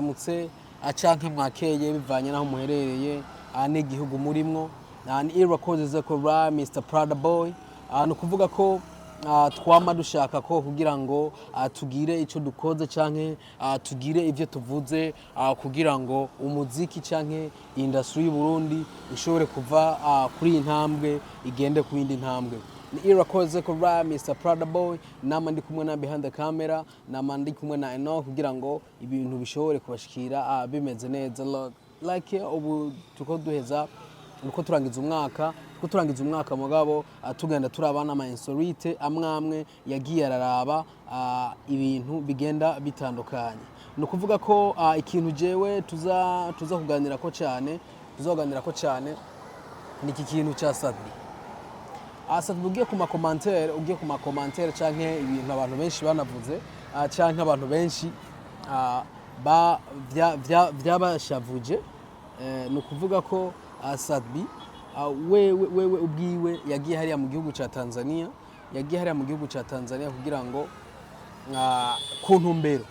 Mwaramutse canke mwakeye, bivanye n'aho muherereye n'igihugu murimwo. Ni Irakoze Zekora, Mr Prada Boy. Ni ukuvuga ko twama dushaka ko kugira ngo tugire ico dukoze canke tugire ivyo tuvuze kugira ngo umuziki canke industry y'u Burundi ishobore kuva kuri iyi ntambwe igende ku yindi ntambwe. Ni Irakoze Kora, Mr Prada Boy. Nama ndi kumwe na behind the camera, nama ndi kumwe na Eno kugira ngo ibintu bishobore kubashikira bimeze neza. Like ubu tuko duheza, uko turangiza umwaka, tuko turangiza umwaka, mugabo tugenda turabana ama insolite amwe amwe yagiye araraba ibintu bigenda bitandukanye. Ni ukuvuga ko ikintu jewe tuza kuganira ko cyane, tuza kuganira ko cyane ni iki kintu cya Sat-B. Sat-B, ugiye ku ma commentaires, ugiye ku ma commentaires canke ibintu abantu benshi banavuze canke abantu benshi ba vyabashavuje, ni ukuvuga ko Sat-B wewe ubwiwe yagiye hariya mu gihugu ca Tanzania, yagiye hariya mu gihugu ca Tanzania kugira ngo ku ntumbero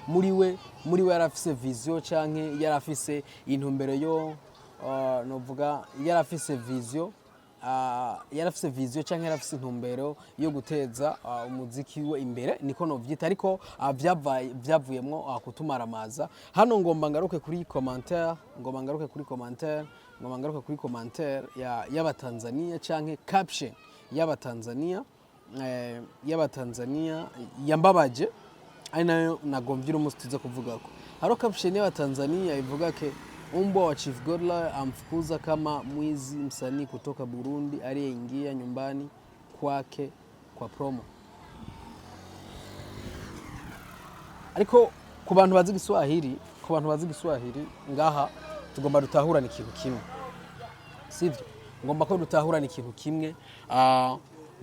muri we yarafise vision canke yarafise intumbero yo novuga yarafise vision, yarafise vision canke yarafise intumbero yo guteza umuziki we imbere, niko novyita. Ariko vyavuyemwo kutumaramaza. Hano ngomba ngaruke kuri commentaire, ngomba ngaruke kuri commentaire, ngomba ngaruke kuri commentaire ya y'abatanzania canke caption y'abatanzania, y'abatanzania yambabaje, ari nayo nagomvye uno munsi tuza kuvugako. Hariho caption y'abatanzania ivuga ke "Umbwa wa Chief Godlove amfukuza kama mwizi msanii kutoka Burundi aliyeingia nyumbani kwake kwa promo." Ariko ku bantu bazi Igiswahili, ku bantu bazi Igiswahili ngaha, tugomba dutahurana ikintu kimwe, sivyo? Ngomba ko dutahurana ikintu kimwe,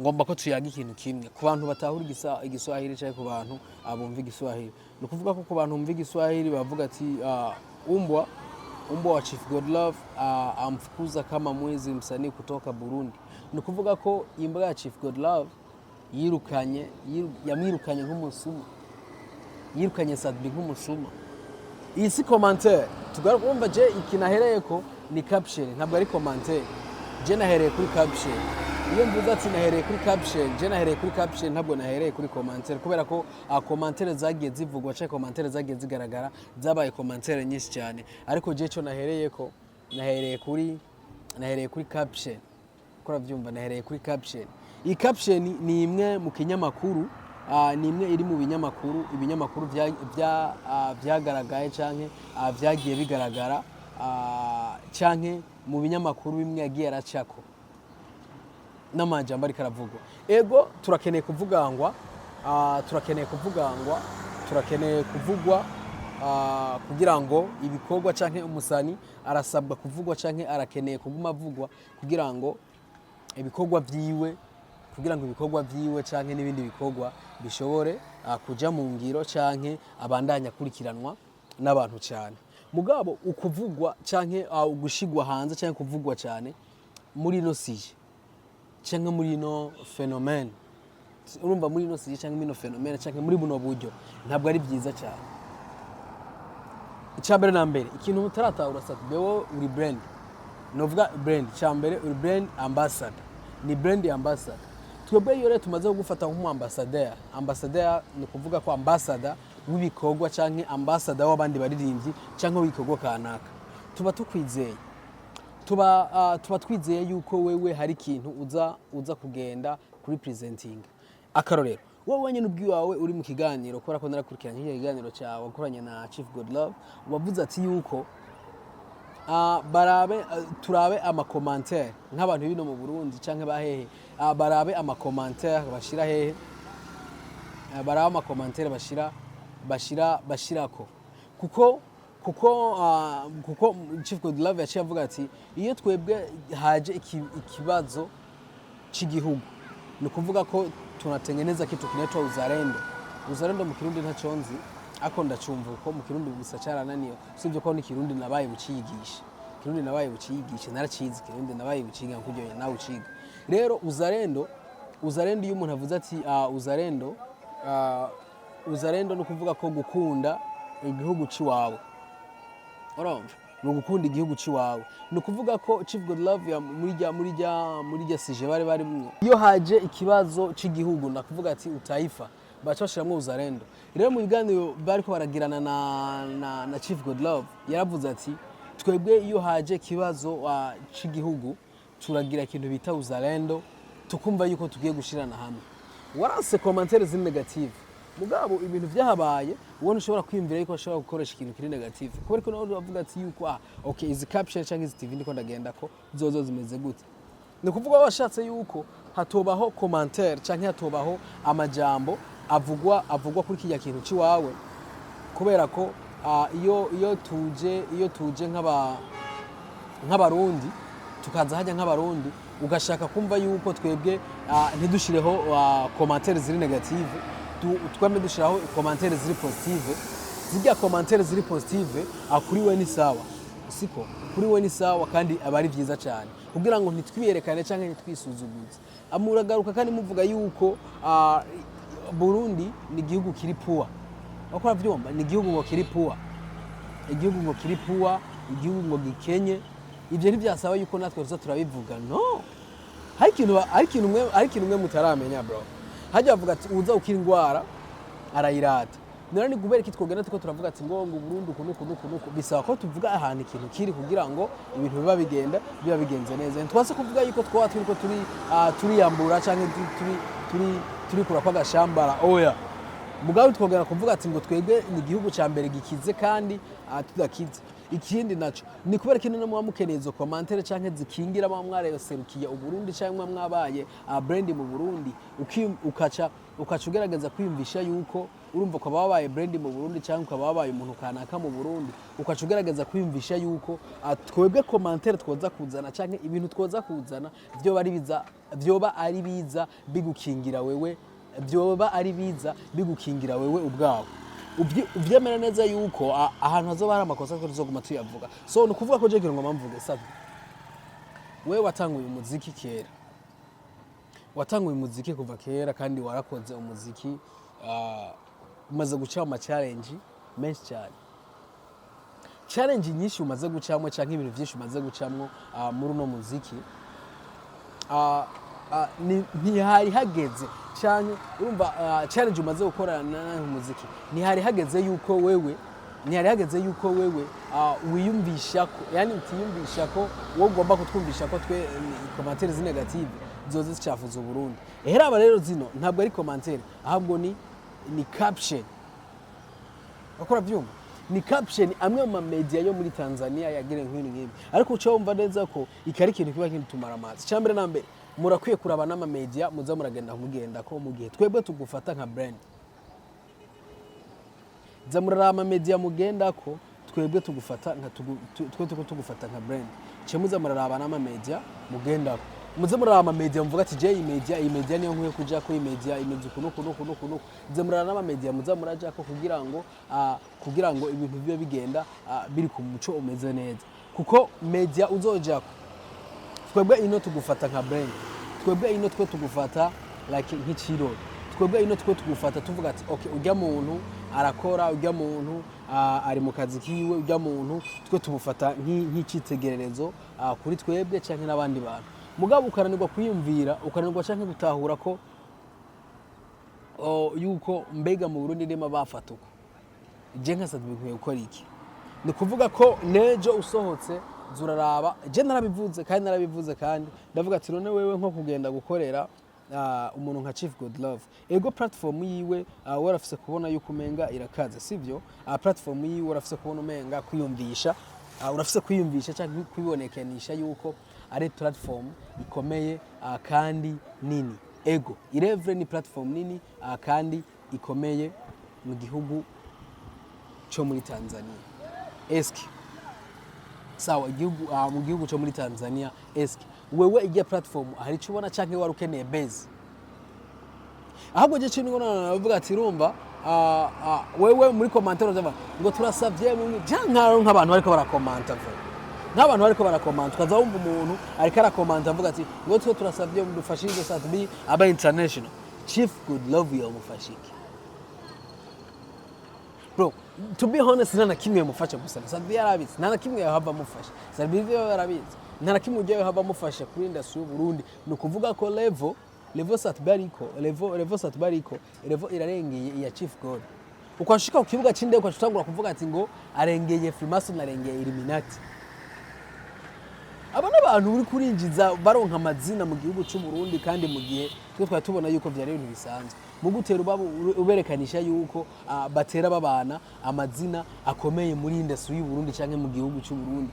ngomba ko tuyaga ikintu kimwe. Ku bantu batahura Igiswahili cyangwa ku bantu bumva Igiswahili, ni ukuvuga ko ku bantu bumva Igiswahili bavuga ati umbwa wa Chief Godlove amfukuza kama mwizi msanii kutoka Burundi." Ni ukuvuga ko imbwa ya Chief Godlove yirukanye yamwirukanye nk'umusuma, yirukanye Sat-B nk'umusuma. Iyi si commentaire. Tugaruka, urumva je iki nahereye ko ni caption, ntabwo ari commentaire. Je nahereye kuri caption. Iyo mvuze ati nahereye kuri caption, je nahereye kuri caption, ntabwo nahereye kuri commentaire, kubera ko commentaire zagiye zivugwa canke commentaire zagiye zigaragara zabaye commentaire nyinshi cyane. Ariko je cyo nahereye ko, nahereye kuri caption, ko urabyumva, nahereye kuri caption. Iyi caption ni imwe mu kinyamakuru, ni imwe iri mu binyamakuru, ibinyamakuru vyagaragaye canke vyagiye bigaragara, canke mu binyamakuru bimwe yagiye aracako n'amajambo ariko aravugwa. Ego, turakeneye kuvugangwa, turakeneye kuvugangwa, turakeneye kuvugwa kugira ngo ibikorwa, canke umusani arasabwa kuvugwa canke arakeneye kuguma avugwa kugira ngo ibikorwa vyiwe, kugira ngo ibikorwa vyiwe canke n'ibindi bikorwa bishobore kuja mu ngiro canke abandanye akurikiranwa n'abantu cyane. Mugabo ukuvugwa canke ugushigwa hanze canke kuvugwa cyane muri ino sujet canke muri ino phénomène, urumva, muri ino sujet canke muri ino phénomène canke muri buno buryo, ntabwo ari byiza cyane. Icya mbere na mbere, ikintu utaratahura, Sat-B, wowe uri brand, novuga brand. Icya mbere, uri brand ambassador, ni brand ambassador. Twebwe iyo rero tumaze kugufata nk'umu ambassadeur, ambassadeur ni ukuvuga ko ambassador w'ibikorwa canke ambassador w'abandi baririmbyi canke w'ibikorwa kanaka, tuba tukwizeye, tuba twizeye yuko wewe hari ikintu uza kugenda kuri presenting. Akarorero, wowe wenyine ubwiwawe uri mu kiganiro, kubera ko narakurikiranye kiriya kiganiro cyawe wakoranye na Chief Godlove, wavuze ati yuko barabe, turabe ama commentaires nk'abantu bino mu Burundi canke bahehe, barabe ama commentaires bashira hehe, barabe ama commentaires bashirako, kuko Chief Godlove yaciye avuga ati iyo twebwe haje ikibazo c'igihugu, ni ukuvuga ko tunatengeneza kitu kinaitwa uzalendo. Uzalendo mu Kirundi ntaco nzi, ariko ndacumva uko mu Kirundi gusa carananiye. Usibye ko n'ikirundi nabaye buciyigisha, Kirundi nabaye buciyigisha, naracize Kirundi, nabaye buciga nkuryo nawe uciga. Rero uzalendo, uzalendo, iyo umuntu avuze ati uzalendo, uzalendo ni ukuvuga ko gukunda igihugu ciwawe. Urumva, ni ugukunda igihugu ciwawe. Ni ukuvuga ko Chief Godlove ya muri rya sujet bari barimwo, iyo haje ikibazo c'igihugu, ndakuvuga ati utaifa, baca bashiramwo uzalendo. Rero mu biganiro bariko baragirana na Chief Godlove, yaravuze ati: "Twebwe iyo haje ikibazo c'igihugu, turagira ikintu bita uzalendo, tukumva yuko tugiye gushirana hamwe." Waranse commentaire ziri négative, mugabo ibintu vyahabaye ubona ushobora kwiyumvira yuko ashobora gukoresha ikintu kiri négative, kubera ko nawe bavuga ati yuko okay, izi caption canke izi TV ndiko ndagenda ko zozo zimeze gute. Ni ukuvuga washatse yuko hatobaho commentaire canke hatobaho amajambo avugwa kuri kirya kintu ciwawe, kubera ko iyo tuje nk'abarundi, tukaza hajya nk'abarundi, ugashaka kumva yuko twebwe ntidushireho commentaire ziri négative, twame dushiraho commentaire ziri positive. Zirya commentaire ziri positive, kuri we ni sawa, siko? Kuri we ni sawa kandi aba ari vyiza cyane kugira ngo ntitwiyerekane canke ntitwisuzuguze. Muragaruka kandi muvuga yuko Burundi ni igihugu kiri poor. Wako uravyumva, ni igihugu ngo kiri poor, igihugu ngo kiri poor, igihugu ngo gikenye. Ibyo ntibyasaba yuko natwe tuza turabivuga. No hari ikintu mwe mutaramenya, bro. Hajya bavuga ati uza ukira indwara arayirata. None ni kubera iki twogenda tuko turavuga ati ngo Burundi uku nuku nuku nuku? Bisaba ko tuvuga ahantu ikintu kiri kugira ngo ibintu biba bigenda, biba bigenze neza. Ntitwase kuvuga yuko twaba turiko turiyambura canke turi kura kw'agashambara, oya. Mugabo twogera kuvuga ati ngo twebwe ni igihugu ca mbere gikize kandi tudakize. Ikindi naco ni kubera ko ino muba mukeneye izo commentaire canke zikingira muba mwareserukiye Uburundi canke muba mwabaye brand mu Burundi, ukaca ugerageza kwiyumvisha yuko urumva ukaba wabaye brand mu Burundi cyangwa ukaba wabaye umuntu kanaka mu Burundi, ukaca ugerageza kwiyumvisha yuko twebwe commentaire twoza kuzana canke ibintu twoza kuzana vyoba ari biza, vyoba ari biza bigukingira wewe, vyoba ari biza bigukingira wewe ubwawe. Uvyemera neza yuko ahantu hazoba hari amakosa ko tuzoguma tuyavuga. So ni ukuvuga ko je ngo mvuge safi, wewe watanguye umuziki kera, watanguye umuziki kuva kera, kandi warakoze umuziki, umaze guca mu ma challenge menshi cyane, challenge nyinshi umaze gucamwo canke ibintu vyinshi umaze gucamwo muri uno muziki. Ntihari hageze canke urumva challenge umaze gukorana n'umuziki, ntihari hageze yuko wewe wiyumvisha ko, yani utiyumvisha ko wowe ugomba kutwumvisha ko twe commentaire zi négative zoza zicafuza Uburundi. Eheraba rero zino ntabwo ari commentaire, ahubwo ni caption. Bakora vyumva, ni caption amwe mu media yo muri Tanzania yagire nk'ibintu nk'ibi, ariko uca wumva neza ko iki ari ikintu kiba kitumara amazi. Icya mbere na mbere, murakwiye kuraba n'ama media muza muragenda mugenda ko mu gihe twebwe tugufata nka brand. Za muraraba ama media mugenda ko twebwe tugufata nka twe tuko tugufata nka brand. Ce muza muraraba n'ama media mugendako, muze muraraba ama media muvuga ati: "Je iyi media niyo nkwiye kuja ko, iyi media imeze uku nuku nuku nuku nuku." Muze muraraba n'ama media muza murajako kugira ngo ibintu bibe bigenda biri ku muco umeze neza, kuko media uzojako, twebwe ino tugufata nka brand, twebwe ino twe tugufata like nk'ikirori, twebwe ino twe tugufata tuvuga ati: "Okay, urya muntu arakora, urya muntu ari mu kazi kiwe, urya muntu twe tumufata nk'icitegererezo kuri twebwe canke n'abandi bantu." Mugabo ukananirwa kwiyumvira, ukananirwa canke gutahura ko yuko mbega mu Burundi ndimo bafata uko je nka Sat-B nkwiye gukora iki. Ni kuvuga ko nejo usohotse zuraraba. Je narabivuze kandi narabivuze kandi ndavuga ati: "None wewe nko kugenda gukorera umuntu nka Chief Godlove, ego platform yiwe warafise kubona yuko umenga irakaze, sivyo? Platform yiwe warafise kubona umenga kwiyumvisha, urafise kwiyumvisha cyangwa kwibonekanisha yuko ari platform ikomeye kandi nini. Ego irevre ni platform nini kandi ikomeye mu gihugu cyo muri Tanzania. Eske sawa, igihugu mu gihugu cyo muri Tanzania, eske wewe ijya platform hari icyo ubona canke wari ukeneye base?" Ahubwo je kintu navuga ati urumva wewe muri commentaire uzavuga ngo turasavye ja nk'abantu bariko barakomanta vuba, nk'abantu bariko barakomanta, ukaza wumva umuntu ariko arakomanta avuga ati ngo twe turasavye mudufashirize Sat-B aba international. Chief Godlove yomufasha iki? Bro, to be honest, nta na kimwe yamufasha gusa. Sat-B yarabizi, nta na kimwe yahava amufasha. Sat-B yarabizi, nta na kimwe ujyayo hava amufasha kuri industry y'u Burundi. Ni ukuvuga ko level Sat-B ariko, level Sat-B ariko, level irarengeye iya Chief God. Ukashika ku kibuga c'indege, ukashutangura kuvuga ati ngo arengeye Freemason, arengeye Illuminati. Aba n'abantu uri kurinjiza baronka amazina mu gihugu cy'u Burundi, kandi mu gihe twe twari tubona yuko vyari ibintu bisanzwe mu gutera uberekanisha yuko batera babana amazina akomeye muri industry y'u Burundi canke mu gihugu cy'u Burundi.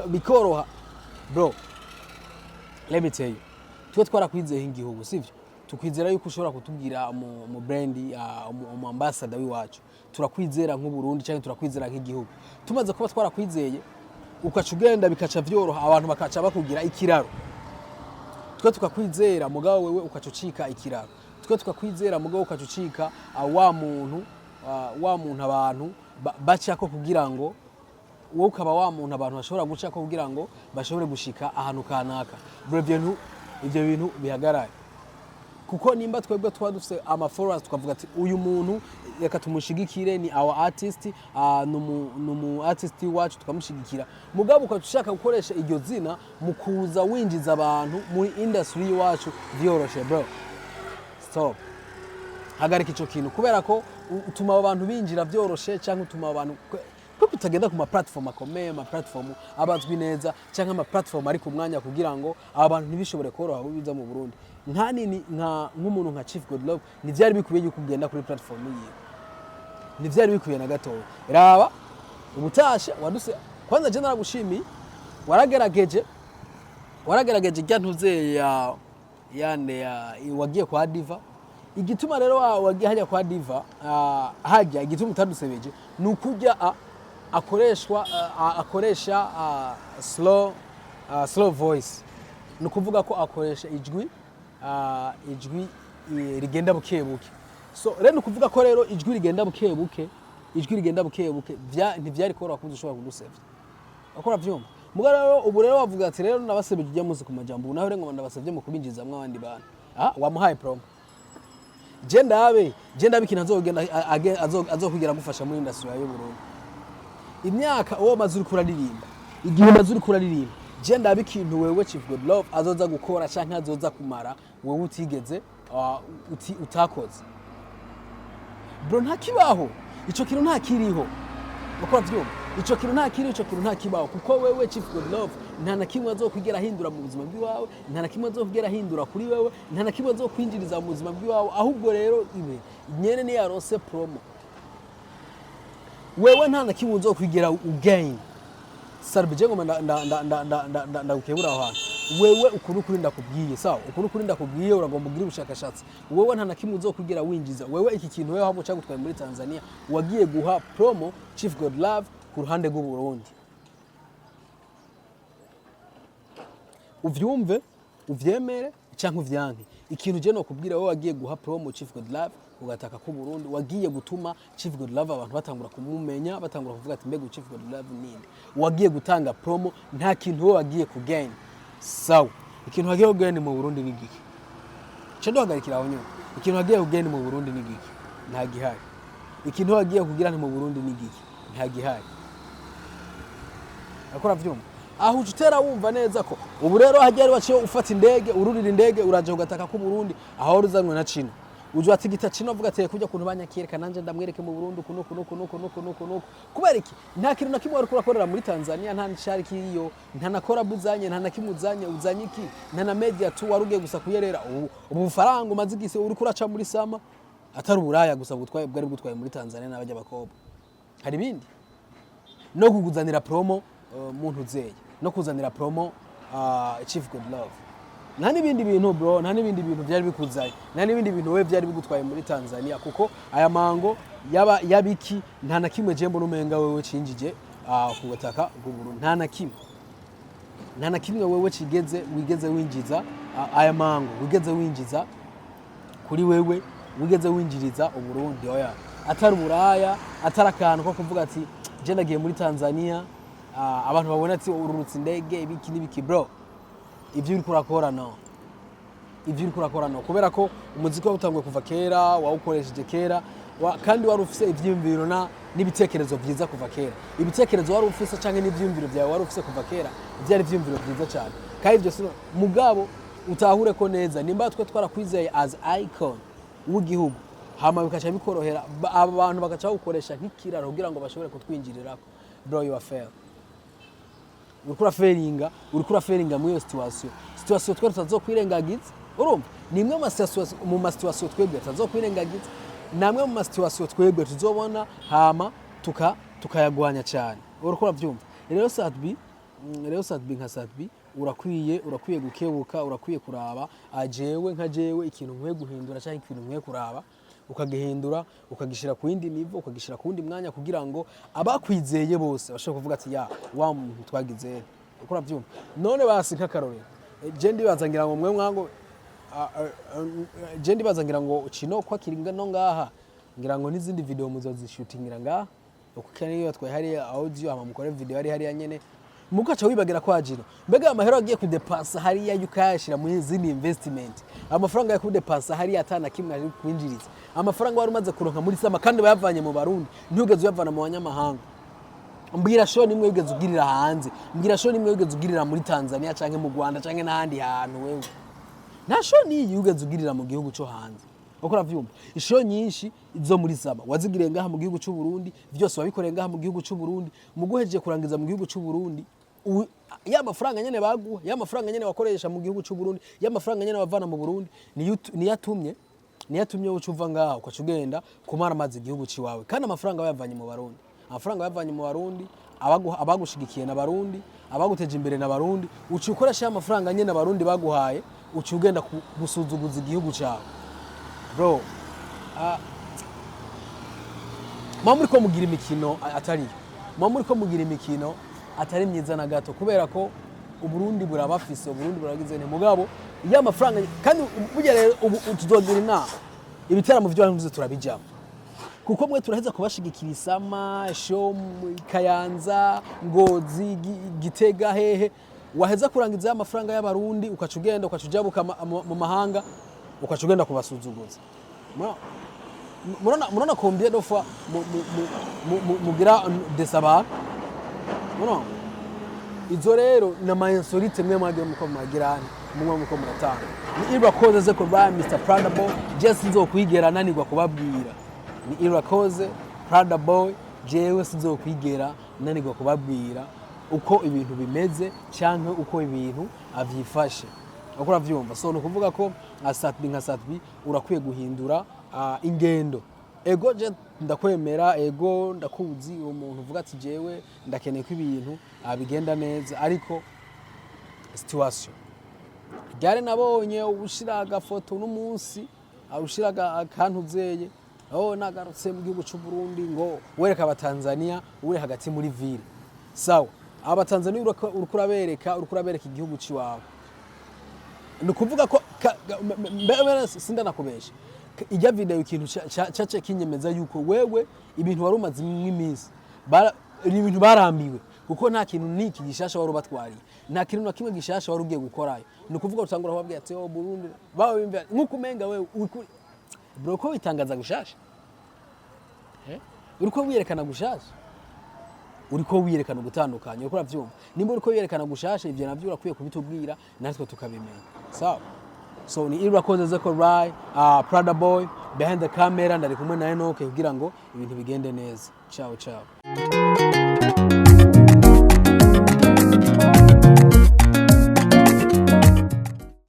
Bikoroha. Bro, let me tell you, twe twarakwizeye nk'igihugu, sivyo? Tukwizera yuko ushobora kutubwira mu brand, umu ambassador w'iwacu. Turakwizera nk'u Burundi cyangwa turakwizera nk'igihugu. Tumaze kuba twarakwizeye, ukaca ugenda, bikaca vyoroha, abantu bakaca bakugira ikiraro. Twe tukakwizera, mugabo wewe ukaca ucika ikiraro. Twe tukakwizera, mugabo ukaca ucika wa muntu abantu bacako kugira ngo wowe ukaba wa muntu abantu bashobora gucako kugira ngo bashobore gushika ahantu kanaka. Bro, ivyo bintu bihagarare, kuko nimba twebwe tuba dufise ama followers, tukavuga ati uyu muntu reka tumushigikire, ni our artist, ni umu artist wacu, tukamushigikira, mugabo ukaca ushaka gukoresha iryo zina mu kuza winjiza abantu muri industry y'iwacu vyoroshe. Bro, stop, hagarika ico kintu, kubera ko utuma abo bantu binjira vyoroshe, cyangwa utuma abantu kuko utagenda ku ma platform akomeye, ama platform abazwi neza, cyangwa ama platform ari ku mwanya, kugira ngo aba bantu ntibishobore koroha biza mu Burundi. Nka nini, nka nk'umuntu nka Chief Godlove, ntivyari bikwiye yuko ugenda kuri platform yiwe, ntivyari bikwiye na gatoya. Raba ubutashe waduse. Kwanza je naragushimiye, waragerageje rya ntuze ya yande ya wagiye kwa Diva. Igituma rero wagiye hajya kwa Diva, hajya igituma utadusebeje ni ukujya akoreshwa akoresha slow voice. Ni ukuvuga ko akoresha ijwi rigenda buke buke. So rero ni ukuvuga ko rero ijwi rigenda buke buke, ijwi rigenda buke buke, ntivyari koroha kuza ushobora kudusevya. Akora vyumva. Muga rero ubu rero wavuga ati rero nabasebeje ujya munsi ku majambo, ubu naho rero ngo ndabasevye mu kubinjizamwo abandi bantu. Wamuhaye promo. Je ndabe ikintu azogenda azokwigira gufasha muri industry y'u Burundi. Imyaka uwo maze uriko uraririmba, igihe umaze uriko uraririmba, je ndabe ikintu wewe Chief God Love azoza gukora canke azoza kumara wewe utigeze utakoze. Bro, ntakibaho ico kintu, ntakiriho. Ukora vyumva, ico kintu ntakiriho, ico kintu ntakibaho, kuko wewe Chief God Love nta na kimwe azokwigera ahindura mu buzima bw'iwawe, nta na kimwe azokwigera ahindura kuri wewe, nta na kimwe azokwinjiriza mu buzima bw'iwawe. Ahubwo rero iwe nyene niyaronse promo, wewe nta na kimwe uzokwigera ugain. Sarbe, je ngoma ndagukebura aho hantu. Wewe ukuri kuri ndakubwiye, sawa? Ukuri kuri ndakubwiye, uragomba ugire ubushakashatsi. Wewe nta na kimwe uzokwigera winjiza. Wewe iki kintu wewe ahubwo cyagutwaye muri Tanzania, wagiye guha promo Chief God Love ku ruhande rw'u Burundi. Uvyumve, uvyemere canke uvyanke, ikintu je nokubwira, wowe wagiye guha promo Chief God Love ugataka ku Burundi, wagiye gutuma Chief God Love abantu batangura kumumenya, batangura kuvuga ati mbega Chief God Love ninde? Wagiye gutanga promo, nta kintu wowe wagiye kugain. Sawa, ikintu wagiye kugain mu Burundi ni giki? Ce duhagarikira aho nyuma. Ikintu wagiye kugain mu Burundi ni giki? Nta gihari. Ikintu wagiye kugira nti mu Burundi ni giki? Nta gihari. Akora vyumva aho uca utera wumva neza ko ubu rero hajya ari waciye ufata indege, ururira indege, uraje ugataka ku Burundi, aho wari uzanywe na China. Uje atigita China, avuga ati kujya kuntu banyakireka nanje ndamwereke mu Burundi uku nuku nuku nuku nuku nuku nuku. Kubera iki? Nta kintu na kimwe wari kurakorera muri Tanzania, nta nshari kiriyo, nta na collab uzanye, nta na kimwe uzanye. Uzanye iki? Nta na media tu, wari ugiye gusa kuyerera. Ubu bufaranga umaze igise uri kuraca muri sama, atari uburaya gusa butwaye bwari butwaye muri Tanzania n'abajya bakobwa, hari ibindi no kuguzanira promo muntu uzeye no kuzanira promo Chief God Love. Nta n'ibindi bintu, bro, nta n'ibindi bintu byari bikuzanye, nta n'ibindi bintu wewe byari bigutwaye muri Tanzania, kuko aya mango yaba yabiki nta na kimwe je mbona umenga wewe cinjije ku butaka bw'u Burundi. Nta na kimwe, nta na kimwe wewe kigeze wigeze winjiza, aya mango wigeze winjiza kuri wewe, wigeze winjiriza Uburundi. Oya, atari uburaya, atari akantu ko kuvuga ati je ndagiye muri Tanzania, abantu babona ati ururutse indege, ibiki n'ibiki. Bro, ivyo uriko urakora, no ivyo uriko urakora, no kubera ko umuziki wawutanguye kuva kera, wawukoresheje kera. Kandi wari ufise ivyiyumviro n'ibitekerezo vyiza kuva kera. Ibitekerezo wari ufise canke n'ivyiyumviro vyawe wari ufise kuva kera vyari ivyiyumviro vyiza cyane. Kandi ivyo sino mugabo utahure ko neza nimba twe twarakwizeye as icon w'igihugu, hama bikaca bikorohera aba bantu bagaca bagukoresha nk'ikiraro kugira ngo bashobore kutwinjirirako. Bro, you are fair, uriko uraferinga, uriko uraferinga muri iyo situation twe tutazokwirengagiza. Urumva, ni imwe mu ma situation twebwe tutazokwirengagiza, ni amwe mu ma situation twebwe tuzobona hama tukayagwanya cyane. Uriko uravyumva rero, Sat-B, rero Sat-B nka Sat-B urakwiye gukebuka, urakwiye kuraba ajewe nka jewe ikintu nkwiye guhindura cyangwa ikintu nkwiye kuraba, ukagihindura, ukagishira ku yindi niveau, ukagishira ku wundi mwanya, kugira ngo abakwizeye bose bashobore kuvuga ati: "Ya wa muntu twagize." Uko uravyumva? None basi nk'akarorero, je ndibaza ngira ngo mwe mwango je ndibaza ngira ngo kino ko akiri no ngaha, ngira ngo n'izindi video muzozishutingira ngaha, uko niyo twaye hariya audio, hama mukore video hari hariya nyene, mugaca wibagira ko ajino. Mbega amahera agiye kudepansa hariya ukayashira muri zindi investment, amafaranga yo kudepansa hariya atana kimwe ari kwinjiriza, amafaranga wari umaze kuronka muri summer kandi bayavanye mu Barundi, ntugeze uyavana mu banyamahanga. Mbwira show nimwe wigeze ugirira hanze, mbwira show nimwe wigeze ugirira muri Tanzania canke mu Rwanda canke n'ahandi hantu. Wewe nta show niyi wigeze ugirira mu gihugu cyo hanze. Uko uravyumva, i show nyinshi zo muri summer wazigiriye ngaha mu gihugu cy'u Burundi, vyose wabikoreye ngaha mu gihugu cy'u Burundi. Mu guhejeje kurangiza mu gihugu cy'u Burundi, ya mafaranga nyene baguha, ya mafaranga nyene wakoresha mu gihugu cy'u Burundi, ya mafaranga nyene wavana mu Burundi, niyo atumye uca uva ngaha ukaca ugenda kumara amazi igihugu ciwawe. Kandi amafaranga wayavanye mu Barundi, amafaranga wayavanye mu Barundi, abagushigikiye na Barundi, abaguteje imbere na Barundi, uca ukoresha ya mafaranga nyene Abarundi baguhaye, uca ugenda gusuzuguza igihugu cawe. Bro, muba muriko mugira imikino atariyo, muba muriko mugira imikino atari myiza na gato, kubera ko Uburundi burabafise, Uburundi buragize nte. Mugabo iyo amafaranga, kandi burya rero ubu tuzogira inama, ibiteramo vyo tuze turabijamo, kuko mwe turaheza kubashigikira i summer show mu Kayanza, Ngozi, Gitega, hehe. Waheza kurangiza ya mafaranga y'Abarundi, ukaca ugenda, ukaca ujabuka mu mahanga, ukaca ugenda kubasuzuguza. Murabona combien de fois mugira desaba? Murabona izo rero ni ama insolite mwe mwagira, muko mwagirane mumwe muko muratanga. Ni Irakoze ze ko ba Mr Prada Boy, je sinzokwigera nanirwa kubabwira. Ni Irakoze Prada Boy, jewe sinzokwigera nanirwa kubabwira uko ibintu bimeze canke uko ibintu avyifashe. Uko uravyumva? So ni ukuvuga ko nka Sat-B, nka Sat-B, urakwiye guhindura ingendo. Ego, je ndakwemera, ego ndakuzi, uwo muntu uvuga ati: "Jewe ndakeneye ko ibintu bigenda neza." Ariko situation ryari nabonye ushira agafoto n'umunsi ushira akantu uzeye, oh, nagarutse mu gihugu cy'u Burundi, ngo wereka Abatanzania uri hagati muri ville. Sawa, Abatanzania uriko urabereka igihugu ciwawe. Ni ukuvuga ko mbere sindanakubesha, ijya video ikintu cace kinyemeza yuko wewe ibintu wari umaze iminsi ni ibintu barambiwe, kuko nta kintu niki gishasha wari ubatwariye, nta kintu na kimwe gishasha wari ugiye gukorayo. Ni ukuvuga utangura kubabwira ati: "Oh Burundi," bawe bimva nkuko umenga wewe bro ko witangaza gushasha, uriko wiyerekana gushasha, uriko wiyerekana ugutandukanya. Uriko uravyumva? Nimba uriko wiyerekana gushasha, ivyo navyo urakwiye kubitubwira natwe tukabimenya. Sawa, so ni Irakoze Zeko Rai, Prada Boy behind the camera, ndari kumwe na Enoke kugira ngo ibintu bigende neza. Ciao ciao.